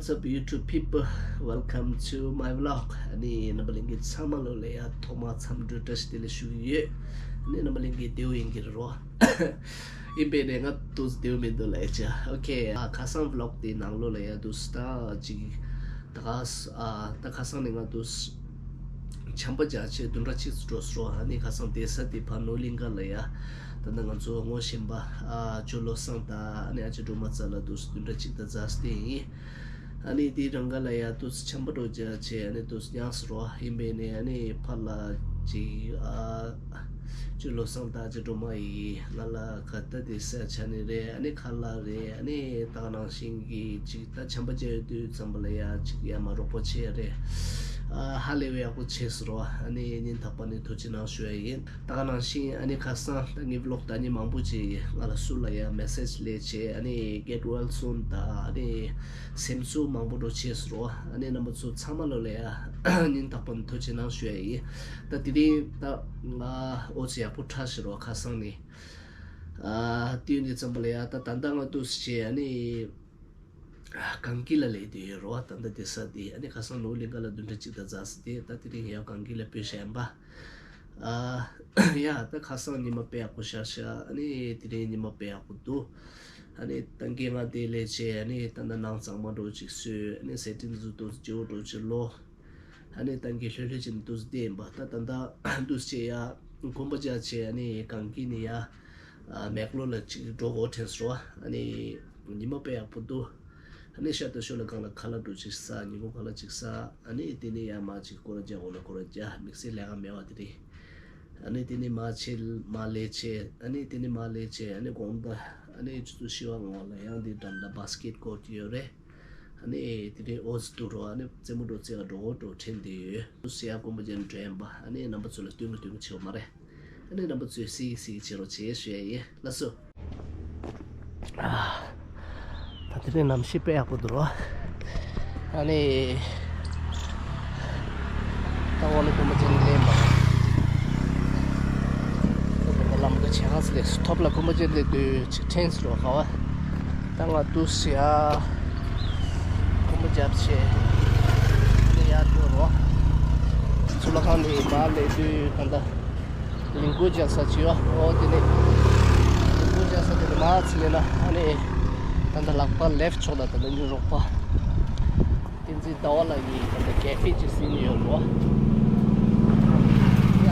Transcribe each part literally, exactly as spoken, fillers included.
What's up YouTube people, welcome to my vlog. ཨ་ནི་རྣམ་པ་ལྷན་རྒྱས་ཚང་མ་ལོ་ལ་ཡ་ཐོག་མ་འཚམས་འདྲི་བཀྲ་ཤིས་བདེ་ལེགས་ཞུ་གི་ཡོད། ཨ་ནི་རྣམ་པ་ལྷན་རྒྱས་བདེ་པོ་ཡིན་གྱི་རེད་རོ། ཡིན་པས་ནས་ང་ཏོག་ཙམ་བདེ་པོ་མི་འདུག་ལ་ཡ་ཅི། ཨོ་ཁེ། ཨ་ཁ་སང་vlog་དེའི་ནང་ལོ་ལ་ཡ་འདུག་ད་ཅིག་ད་ག་ས་ཨ་ད་ཁ་སང་ནས་ང་འདུག་ཆམ་པ་རྒྱག་ཆེད་བདུན་ཕྲག་གཅིག་འགྲོ་སོང་། ཨ་ནི་ཁ་སང་བསྡད་ས་དེ་ཕར་ནོར་གླིང་ག་ལ་ཡ། ད་ནི་ང་ཚོ་ངོ་ཤེས་པ་ཨ་ཇོ་བློ་བཟང་དང་ཨ་ནི་ཨ་ཅེ་སྒྲོལ་མ་རྩ་ལ་འདུག་བདུན་ཕྲག་གཅིག་དང་ཙམ་བསྡད་ཡིན། ཨ་ནི་དེ་རང་ག་ལ་ཡ་འདུག་ཆམ་པ་འགྲོ་རྒྱག་ཆེད་ཨ་ནི་འདུག་མྱངས་སོང་རོ། ཡིན་པས་ནས་ཨ་ནི་ཕར་ལ་ཅིག་ཨ་ཇོ་བློ་བཟང་དང་ཨ་ཅེ་སྒྲོལ་མ་ཡིས་ང་ལ་ག་ད་དེ་ས་ཆ་ནས་རེད། ཨ་ནི་ཁ་ལག་རེད། ཨ་ནི་ད་ག་ནང་བཞིན་གྱི་ཅིག་ད་ཆམ་པ་རྒྱག་ཡོད་དུས་ཙམ་པ་ལ་ཡ་ཅིག་ཡ་མ་རོགས་པ་བྱེད་ཡ་རེད། ཨ་ཧ་ལས་པའི་ཡག་པོ་བྱས་སོང་རོ། ཨ་ནི་སྙིང་ཐག་པ་ནས་ཐུགས་རྗེ་གནང་ཞུ་ཡ་ཡིན། ད་ག་ནང་བཞིན་ཨ་ནི་ཁ་སང་ད་ངའི་vlog་ལྟ་མཁན་མང་པོ་ཅིག་ང་ལ་སུ་ལ་ཡ་message་སླེབས་བྱས། ཨ་ནི་get well soon་ད་ཨ་ནི་སེམས་གསོ་མང་པོ་འགྲོ་བྱས་སོང་རོ། ཨ་ནི་རྣམ་པ་ཚོ་ཚང་མ་ལོ་ལ་ཡ་སྙིང་ཐག་པ་ནས་ཐུགས་རྗེ་གནང་ཞུ་ཡ་ཡིན། ད་དེ་རིང་ད་ང་ཨོ་ཙི་ཡག་པོ་ཁྲ་ཞིག་རོ། ཁ་སང་ནི་ཨ་དེ་ནས་ཙམ་པ་ལ་ཡ་ད་ད་ལྟ་ང་འདུག་བྱས་ཨ་ནི། གངས་སྐྱིད་ལ་སླེབས་བསྡད་ཡོད་རེད་བ། ད་ལྟ་བསྡད་ས་དེ་ཨ་ནི་ཁ་སང་ནོར་གླིང་ག་ལ་བདུན་ཕྲག་གཅིག་དང་ཙམ་ཟིན་ཏེ། ད་དེ་རིང་ཡང་གངས་སྐྱིད་ལ་སྤོས་ཤག་ཡིན་པ། ཨ་ཡ་ད་ཁ་སང་ཉི་མ་དཔེ་ཡག་པོ་ཤར་ཤག་ཨ་ནི་དེ་རིང་ཉི་མ་དཔེ་ཡག་པོ་འདུག་ཨ་ནི་ད་གིན་ང་དེ་སླེབས་བྱས་ཨ་ནི་ད་ལྟ་ནང་གཙང་མ་འདྲ་ཅིག་བཟོས། ཨ་ནི་ཟས་བྲིན་འདི་ཚོ་ཏོག་ཙམ་བརྗེ་པོ་འདྲ་ཅིག་ལོ། ཨ་ནི་ད་གིན་ལྷོད་ལྷོད་ཅིག་འདུག་བསྡད་ཡིན་པ། ད་ད་ལྟ་འདུག་བྱས་ཡ་དགོན་པ་རྒྱག་བྱས་ཨ་ནི་གངས་སྐྱིད་ནས་ཡ་ཨ་མེག་ལོར་ལ་ཅིག་འགྲོ་དགོས་དྲན་སོང་། ཨ་ནི་ཉི་མ་དཔེ་ཡག་པོ་འདུག་ཨ་ནི་ཤར་དང་ཤོར་ལ་སྒང་ལ་ཁ་ལག་འདྲ་ཅིག་ཟ། ཉིན་གུང་ཁ་ལག་ཅིག་ཟ། ཨ་ནི་དེ་ནས་ཡ་མར་ཅིག་སྐོར་ར་རྒྱག་དགོས་ན་སྐོར་ར་རྒྱག་དམིགས་བསལ་ལས་ཀ་མེད་པ་དེ་རེད། ཨ་ནི་དེ་ནས་མར་ཕྱིན། མར་སླེབས་བྱས་ཨ་ནི་དེ་ནས་མར་སླེབས་བྱས་ཨ་ནི་དགོང་དག་ཨ་ནི་ཆུ་ཚོད་བཞི་པ་ངོ་ལ་ཡང་དེ་འགྲམ་ལ་basketball་ཡོད་རེད། ཨ་ནི་དེ་རིང་ཨོ་ཙི་འདུག་རོ། ཨ་ནི་རྩེད་མོ་འགྲོ་རྩེ་ག་འགྲོ་འགྲོ་དྲན་བསྡད་ཡོད། སུ་ཡ་དགོན་པ་ཅན་འགྲོ་ཡིན་པ། ཨ་ནི་རྣམ་པ་ཚོ་ལ་སྟོན་གི་སྟོན་གི་བྱེད་པ་མ་རེད། ཨ་ནི་རྣམ་པ་ཚོས་གཟིགས་གཟིགས་བྱེད་རོགས་བྱེད་ཞུ་ཡ་ཡིན། ལགས་སོ། ཨ་ད་དེ་རིང་གནམ་གཤིས་དཔེ་ཡག་པོ་འདུག་རོ། ཨ་ནི་ད་འོག་ལ་དགོན་པ་ཅན་སླེབས་པ། ད་ལམ་ཁ་ཆེ་ཧང་སི་ལས་ཐོབ་ལ་དགོན་པ་ཅན་སླེབས་དུས་ཅིག་ཕྲན་སི་རོ་ག་བ། ད་ང་འདུག་སེ་ཡ་དགོན་པ་རྒྱབ་བྱས་ནས་ཡར་འགྲོ་རོགས། ཚུར་ལ་ཁང་ནས་མར་སླེབས་དུས་ད་ལྟ་ལིང་གུ་རྒྱག་ས་ཅིག་ཡོད། ཨོ་དེ་ནས་ལིང་གུ་རྒྱག་ས་དེ་ནས་མར་ཕྱིན་ནས་ན་ཨ་ནི་ད་ལྟ་ལག་པ་left་ཕྱོགས་ལ་ད་ལྟ་ཉི་རོགས་པ་བསྟན་འཛིན་ཟླ་བ་ལགས་ཀྱིས་ད་ལྟ་ཀེ་ཧྥེ་ཅིག་ཟིན་ཡོད་རོགས། ཡ་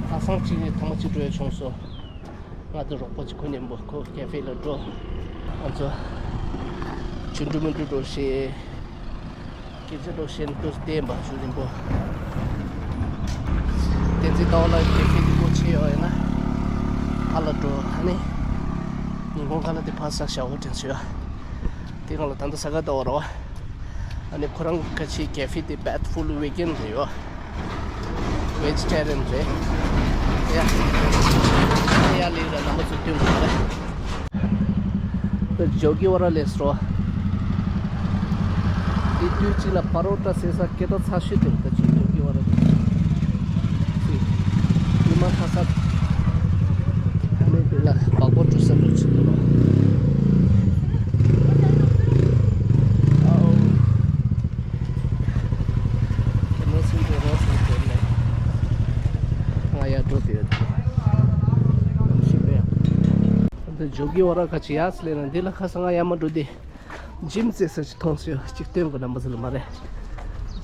ཁ་སང་ཅིག་ཐེངས་མ་གཅིག་འགྲོ་ཡ་བྱུང་སོང་། ང་ཚོ་རོགས་པ་ཅིག་ཁོ་མཉམ་པོ་ཁོ་ཀེ་ཧྥེ་ལ་འགྲོ། ང་ཚོ་ཆུ་འགྲོ་མི་འགྲོ་འགྲོ་ཞེས་སྐད་ཆ་འགྲོ་ཞེས་འདུག་བསྟན་པ་ཆུ་རིང་པོ། བསྟན་འཛིན་ཟླ་བ་ལགས་ཀེ་ཧྥེ་འདི་མོ་ཆེ་ཡོད་ཡིན་ན་ཕར་ལ་འགྲོ། ཨ་ནི་ཉིན་གུང་ཁ་ལག་དེ་ཕར་ཟ་བཞག་འོ་དྲན་སོང་ཡ། དེ་སྒང་ལ་ད་ལྟ་ཟ་ག་ལྟ་བ་རེད་བ། ཨ་ནི་ཁོ་རང་ཁ་ཆེའི་ཀེ་ཧྥེ་དེ་pet full vegan་རེད་ཡོ། Vegetarian་རེད། ཡ། ཡ་ལི་ར་རྣམ་པ་ཚོ་སྟོན་དགོས་རེད། ད་ཇོ་གི་ཝ་ར་ལས་སོ། དེ་དུས་གཅིག་ལ་པ་རོ་ཊ་ཟེར་ས་སྐད་གྲགས་ཚ་ཤོས་དེ་ད་ཇོ་གི་ཝ་ར་དེ། ཉི་མ་ཁ་ས། ཨ་ནི་དེ་ལ་སྦག་སྦག་འགྲོ་ས་འགྲོ་ཆེད་དུ་ལ། ཨའོ། དེ་མོ་སུན་དེ་རོ་སུན་དེ་ནས། ང་ཡར་འགྲོ་དེ་ཡོད་དེ། ཤི་བས། འདི་ཇོ་གི་ཝ་ར་ཁ་ཆེ་ཡ་སི་ལེ་ན་འདི་ལ་ཁ་ས་ང་ཡར་མ་འགྲོ་དེ། ཇིམ་རྩེ་ས་ཅིག་མཐོང་སོང་། ཅིག་སྟོན་དགོས་རྣམ་པ་ཚོ་ལ་མ་རེད།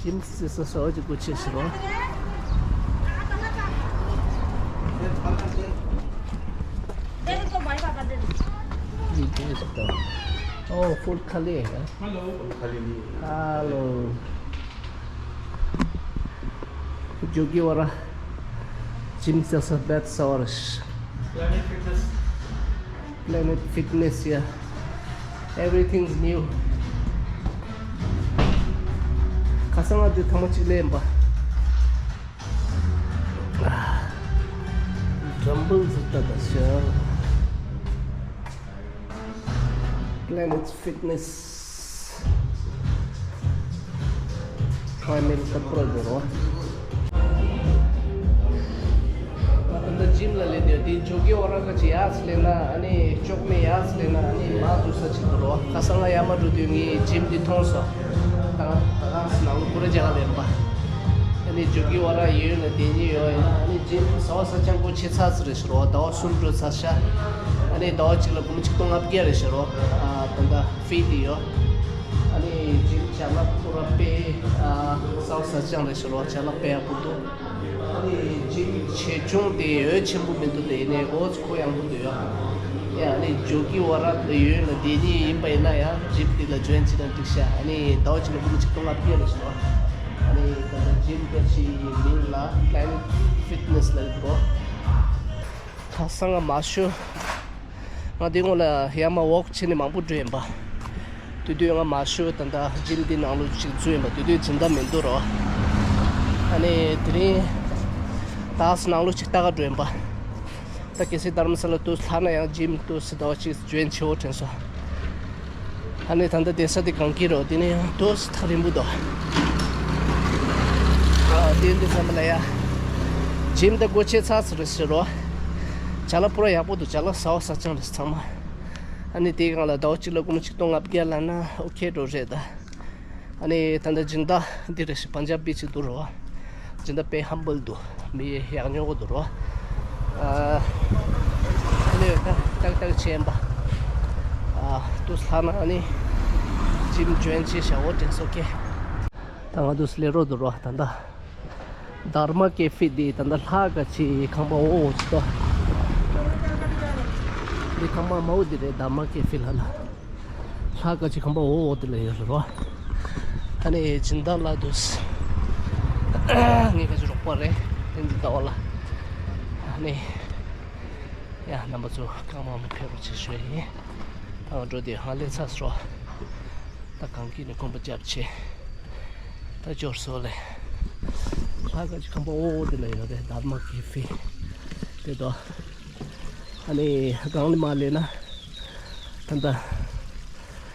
ཇིམ་རྩེ་ས་ས་འོ་ཅིག་སྒོ་ཕྱེ་ཕྱིར་རོ། འདི་དེ་ཞིག་དང་། ཨོ་ཧྥུལ་ཁ་ལི། ཧེ་ལོ། ཧེ་ལོ། ཇོ་གི་ཝ་ར། ཇིམ་རྩེ་ས་བེད་ས་ཝ་ར། Planet Fitness, yeah. Everything's new. ཁ་སང་ང་འདི་ཐེངས་མ་གཅིག་སླེབས་ཡིན་པ། Dumbbells་ཟིག་ལྟ་ད་ཤག Planet Fitness. ཁ་མེད་ལ་ཏག་པར་འགྲོ་རོགས། ཇིམ་ལ་སླེབས་དུས་དེ་ཇོ་གི་ཝ་ར་ག་ཅིག་ཡར་སླེབས་ན་ཨ་ནི་ལྕོག་མེ་ཡར་སླེབས་ན་ཨ་ནི་མར་འཛུལ་ས་ཅིག་འདུག་རོ། ཁ་སང་ང་ཡར་མར་འགྲོ་དུས་ངས་ཇིམ་འདི་མཐོང་སོང་། ད་ད་ག་སི་ནང་ལོ་ཁོ་ར་རྒྱ་གར་ལེན་པ། ཨ་ནི་ཇོ་གི་ཝ་ར་ཡོད་ལ་དེ་ཉིད་ཡོད་ཡིན་ན་ཨ་ནི་ཇིམ་ཟ་བ་ཟ་ཅང་པོ་ཆེ་ཚར་ཟེར་རེད་ཤི་རོ། ཟླ་བ་གསུམ་འགྲོ་ཚར་ཤག་ཨ་ནི་ཟླ་བ་གཅིག་ལ་སྒོར་མོ་ཆིག་སྟོང་ལྔ་བརྒྱ་རེད་ཤི་རོ། ཨ་ད་ད་ཧྥི་དེ་ཡོད། ཨ་ནི་ཇིམ་ཅ་ལག་ཁོ་ར་དཔེ་ཨ་ཟ་བ་ཟ་ཅང་རེད་ཤི་རོ། ཅ་ལག་དཔེ་ཡག་པོ་འདུག་ཨ་ནི་ཇིམ་ཆེ་ཆུང་དེ་འོས་ཆེན་པོ་མི་འདུག་དེ་ནས་འོ་ཁོ་ཡང་པོ་འདུག་ཡ། ཡ་ཨ་ནི་ཇོ་གི་ཝ་ར་དེ་ཡོད་ལ་དེ་ཉིད་ཡིན་པ་ཡིན་ན་ཡང་ཇིམ་དེ་ལ་ཇོ་ཡིན་བྱེད་ན་འགྲིག་ཤག་ཨ་ནི་ཟླ་བ་གཅིག་ལ་སྒོར་མོ་ཆིག་སྟོང་ལྔ་བརྒྱ་རེད་ཤི་རོ། ཨ་ནི་ད་ལྟ་ཇིམ་ག་ཅིག་མིང་ལ་Planet Fitness ལ་ཡོད་རོ། ཁ་སང་ང་མ་ཤོ། ང་དེ་སྔོན་ལ་ཡར་མར་ཝོག་བྱས་ནས་མང་པོ་འགྲོ་ཡིན་པ། དུས་དུས་ང་མ་ཤོ་ད་ལྟ་ཇིམ་འདི་ནང་ལོ་ཅིག་འཛུལ་ཡིན་པ། དུས་དུས་སྦྱིན་བདག་མི་འདུག་རོ། ཨ་ནི་དེ་རིང་ད་ནང་ལོ་ཅིག་ལྟ་ག་འགྲོ་ཡིན་པ། ད་གལ་སྲིད་དྷར་མ་ས་ལ་ཏུས་ལྷག་ན་ཡང་ཇིམ་ཏུས་ཟླ་བ་གཅིག་ཇོ་ཡིན་བྱེད་འོ་དྲན་སོང་། ཨ་ནི་ད་ལྟ་བསྡད་ས་དེ་གངས་སྐྱིད་རོ། དེ་ནས་ཡང་ཏུས་ཐག་རིང་པོ་འདུག་ཨ་དེ་འདི་ཙམ་ལ་ཡ། ཇིམ་ད་སྒོ་ཕྱེ་ཚར་ཟེར་རེད་ཟེར་རོ། ཅ་ལག་པུ་ར་ཡག་པོ་འདུག་ཅ་ལག་ཟ་བ་ཟ་ཅང་རེད་ཚང་མ། ཨ་ནི་དེའི་སྒང་ལ་ཟླ་བ་གཅིག་ལ་སྒོར་མོ་ཆིག་སྟོང་ལྔ་བརྒྱ་ལབ་ན་ཨོ་ཁེ་འགྲོ་རེད་ད། ཨ་ནི་ད་ལྟ་སྦྱིན་བདག་འདི་རེད་ཤག་པན་ཇབ་པི་ཅིག་འདུག་རོ། སྦྱིན་བདག་དཔེ་ཧམ་བལ་འདུག་མི་ཡག་ཉོག་གི་འདུག་རོ། ཨ་ནི་ད་ཏག་ཏག་བྱས་པ། ཨ་ཏུས་ལྷག་ན་ཨ་ནི་ཇིམ་ཇོ་ཡིན་བྱེད་ཤག་འོ་དྲན་སོང་ཁེ། ད་ང་ཏུས་སླེབས་རོགས་འདུག་རོ། ད་ལྟ་དྷརྨ་ཀེ་ཧྥེ་འདི་ད་ལྟ་ལྷག་ག་ཅིག་ཁང་པ་འོ་འོ་ཅིག་འདུག་འདི་ཁང་པ་མ་འོ་འདི་རེད། དྷརྨ་ཀེ་ཧྥེ་ལ་ལ། ལྷག་ག་ཅིག་ཁང་པ་འོ་འོ་དེ་ལ་ཡོད་རེད་རོ། ཨ་ནི་སྦྱིན་བདག་ལགས་འདུག་ངའི་ཁ་ཅིག་རོགས་པ་རེད། དེ་འདི་ལྟ་བ་ལ། ཨ་ནི་ཡ་རྣམ་པ་ཚོ་རྐང་མ་མི་ཕེབས་རོགས་བྱེད་ཞུ་ཡ་ཡིན། ད་ང་འགྲོ་དེ་ཧང་ལས་ཚ་སོ། ད་གངས་སྐྱིད་ནས་གོམ་པ་རྒྱབ་ཆེ། ད་འབྱོར་སོ་ལེ། ལྷག་ག་ཅིག་ཁང་པ་འོ་འོ་དེ་ལ་ཡོད་རེད། དྷརྨ་ཀེ་ཧྥེ་དེ་དོ། ཨ་ནི་གང་ལ་མ་ལས་ན། ད་ལྟ་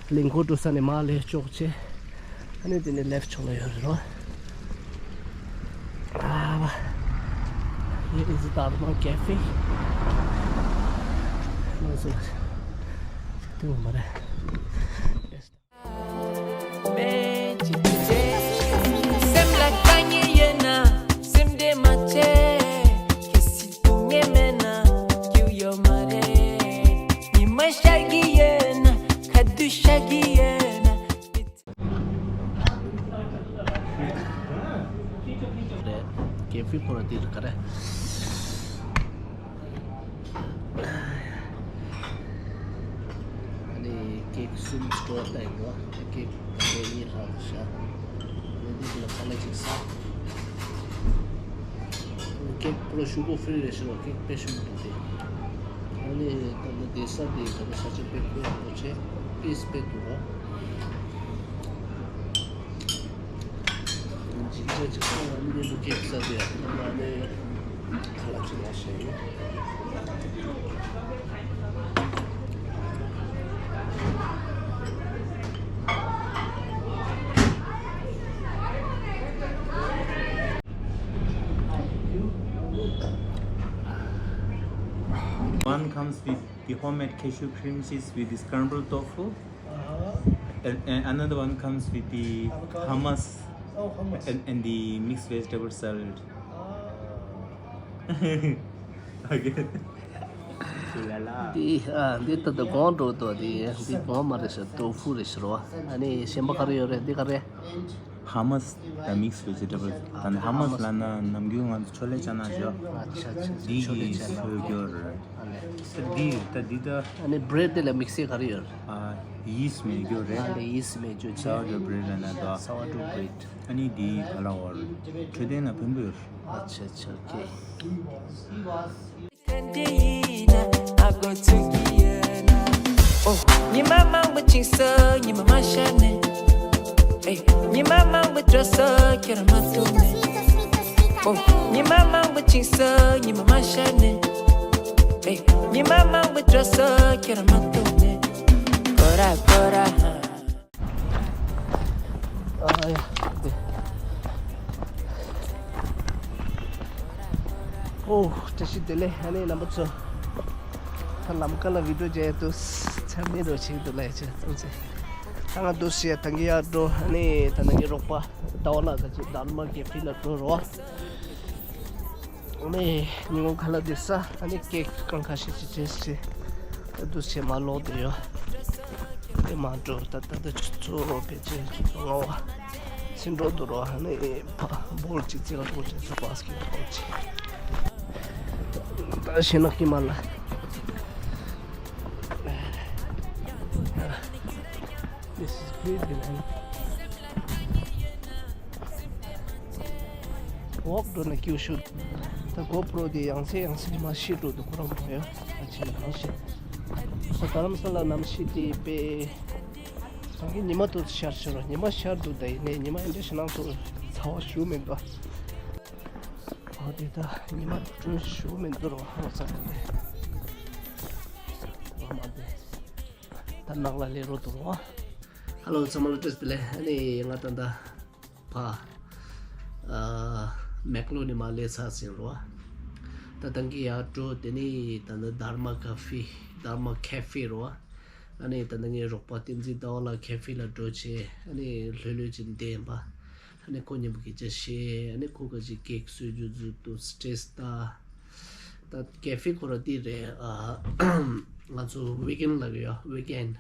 གླིང་སྐོར་འགྲོ་ས་ནས་མ་ལས་ལྕོག་ཆེ། ཨ་ནི་དེ་ནས་ལེབ་ཕྱོགས་ལ་ཡོད་རེད་རོ། ཨ་བ། Here is Dharma Cafe. ལགས་སོ། དེ་མ་རེད། སེམས་ལ་དཀའ་ངལ་ཡོད་ན་སེམས་ཁྲལ་མ་བྱེད། གལ་སྲིད་སྡུག་བསྔལ་མེད་ན་སྐྱིད་ཡོད་མ་རེད། ཉི་མ་ཤར་གྱི་ཡོད་ན་ཁ་སྡུག་ཤར་གྱི་ཡོད་ན། རེད། ཀེ་ཧྥེ་ཁོ་ར་དེ་རེད་ག་རེ། ཨ་ནི་ཀེག་གསུམ་སྐོར་བཏང་ཡོད། ཀེག་དེ་གཉིས་ལྷག་བཞག་འདི་ལ་ཁ་ལག་ཅིག་ཟ། ཀེག་པུ་ར་ཤུ་གར་ཧྥི་རི་རེད་ཤག་ཀེག་དཔེ་ཞིམ་པོ་འདུག་སྟེ། ཨ་ནི་ད་ལྟ་བསྡད་ས་དེ་ད་ལྟ་ས་ཆ་དཔེ་ཁོ་ཡག་པོ་བྱས། པིས་དཔེ་འདུག་ར། ཇི་འདྲ་ཅིག་སོང་བ་ནི་འདི་ཀེག་ཟ་དེ་ཡག་པོ་འདུག་ཨ་ནི་ཁ་ལག་ཅིག་ལ་ཞེས། One comes with the homemade cashew cream cheese with the scrambled tofu. Uh-huh. And, and another one comes with the avocado. Hummus. Oh, hummus. And, and the mixed vegetable salad. Ah. Okay. འདི་ཨ་འདི་ད་ལྟ་གོང་འགྲོ་དོ། འདི་འདི་གོང་མ་རེད་ཤག་ཏོ་ཧྥུ་རེད་ཤག་རོ། ཨ་ནི་གཞན་པ་ག་རེ་ཡོད་རེད། འདི་ག་རེ། Hummus, the mixed vegetable. ད་ནི་hummus ལབ་ན་ནམ་རྒྱུན་ང་ཚོ་ཆོ་ལེ་ཅ་ན་ཞོ། ཨ་ཆ་ཆ་ཆ། འདི་ཆོ་ལེ་ཅ་ན་ཡོད་རེད། ཨ་ལེ། འདི་ད་འདི་ད། ཨ་ནི་བྲེད་དེ་ལ་དམིགས་བསལ་ག་རེ་ཡོད་རེད། ཨ་ཡིས་མེད་རྒྱུ་རེད། ཨ་ལེ་ཡིས་མེད་རྒྱུ་ཆེ། Sourdough bread ལབ་ན་ད། Sourdough bread. ཨ་ནི་འདི་ག་ལ་འོར། འཕྲོད་བསྟེན་ལ་ཕན་པོ་ཡོད་རེད། ཨ་ཆ་ཆ། ཨོ་ཁེ། ཉི་མ་མང་པོ་ཕྱིན་སོང་ཉི་མ་མ་ཤར་ནས། ཨེ། ཉི་མ་མང་པོ་འགྲོ་སོང་ཁྱེད་རང་མ་ཐུག་ནས། ཨོ། ཉི་མ་མང་པོ་ཕྱིན་སོང་ཉི་མ་མ་ཤར་ནས། ཨེ། ཉི་མ་མང་པོ་འགྲོ་སོང་ཁྱེད་རང་མ་ཐུག་ནས། གོ་ར་གོ་ར་ཧ། ཨ་ཡ། དེ། ཨོ། བཀྲ་ཤིས་བདེ་ལེགས། ཨ་ནི་རྣམ་པ་ཚོ། ད་ལམ་ཁ་ལ་བི་ཌིའོ་མཇལ་དུས་ཚར་མེད་འགྲོ་ཆེད་དུ་ལས་བྱེད་ཙམ་ཚེ། ད་ང་འདུག་བྱས་ད་གིན་ཡར་འགྲོ། ཨ་ནི་ད་ནང་གི་རོགས་པ་ཟླ་བ་ལགས་ཀྱི་དྷརྨ་ཀེ་ཧྥེ་ལ་འགྲོ་རོགས། ཨ་ནི་ཉིན་གུང་ཁ་ལག་འདི་ཟ། ཨ་ནི་ཀེག་རྐང་ཁ་ཤས་ཅིག་ཊེསི་བྱས། ད་འདུག་བྱས་མར་ལོག་བསྡད་ཡོད། དེ་མ་འགྲོ། ད་ད་ད་ཆུ་ཚོད་ཕལ་ཆེར་ཆུ་ཚོད་ལྔ་པ་ཕྱིན་འགྲོ་འདུག་རོ། ཨ་ནི་ཕ་བོལ་ཅིག་རྩེ་ག་འགྲོ་ཆེད་ཚོད་པ་སྐྱིད་པོ་ཅིག་ད་ཤེས་ན་ཀི་མ་ལ། This is crazy, man. ཝོག་འགྲོ་ན་སྐྱིད་ཤོས། ད་གོ་པྲོ་དེ་ཡང་སེ་ཡང་སེ་མ་ཤི་འགྲོ་འདུག་ཁོ་རང་མ་ཡོད། ཨ་ཆེ་ན་ཤི། ད་དྷ་རམ་ས་ལ་གནམ་གཤིས་དེ་དཔེ། ད་གིན་ཉི་མ་ཏོག་ཙམ་ཤར་ཤོར་རོ། ཉི་མ་ཤར་འདུག་ད་ཡིན་ནའི་ཉི་མ་ཨེ་འདྲ་ཞེ་ནང་ཚོ་ཚ་བ་ཞུ་མི་འདུག་ཨ་དེ་ད་ཉི་མ་དྲོན་ཞུ་མི་འདུག་རོ། ཧ་ལོ་ས་ཁ་དེ། ཨ་མ་དེ། ད་ནང་ལ་ལས་རོ་འདུག་རོ། ཧ་ལོ་ཚང་མ་ལ་བཀྲ་ཤིས་བདེ་ལེགས། ཨ་ནི་ང་ད་ལྟ་ཕ། ཨ། མེག་ལོ་ནས་མར་སླེབས་ཚར་ཟིན་རོ། ད་ད་གིན་ཡར་འགྲོ། དེ་ནས་ད་ནི་དྷརྨ་ཀ་ཧྥེ། དྷརྨ་ཀེ་ཧྥེ་རོ། ཨ་ནི་ད་ནི་ངའི་རོགས་པ་བསྟན་འཛིན་ཟླ་བ་ལགས་ཀེ་ཧྥེ་ལ་འགྲོ་བྱས། ཨ་ནི་ལྷོད་ལྷོད་ཅིག་བསྡད་ཡིན་པ། ཨ་ནི་ཁོ་མཉམ་པོ་སྐད་ཆ་བཤད། ཨ་ནི་ཁོ་ག་ཅིག་ཀེག་བཟོ་རྒྱུ་བཟོ་འདུག་ཊེསི་ལྟ། ད་ཀེ་ཧྥེ་ཁོ་ར་འདི་རེད། ཨ། ང་ཚོ་ཝིག་ཨེན་ལབ་ཀྱི་ཡོད། ཝིག་ཨེན།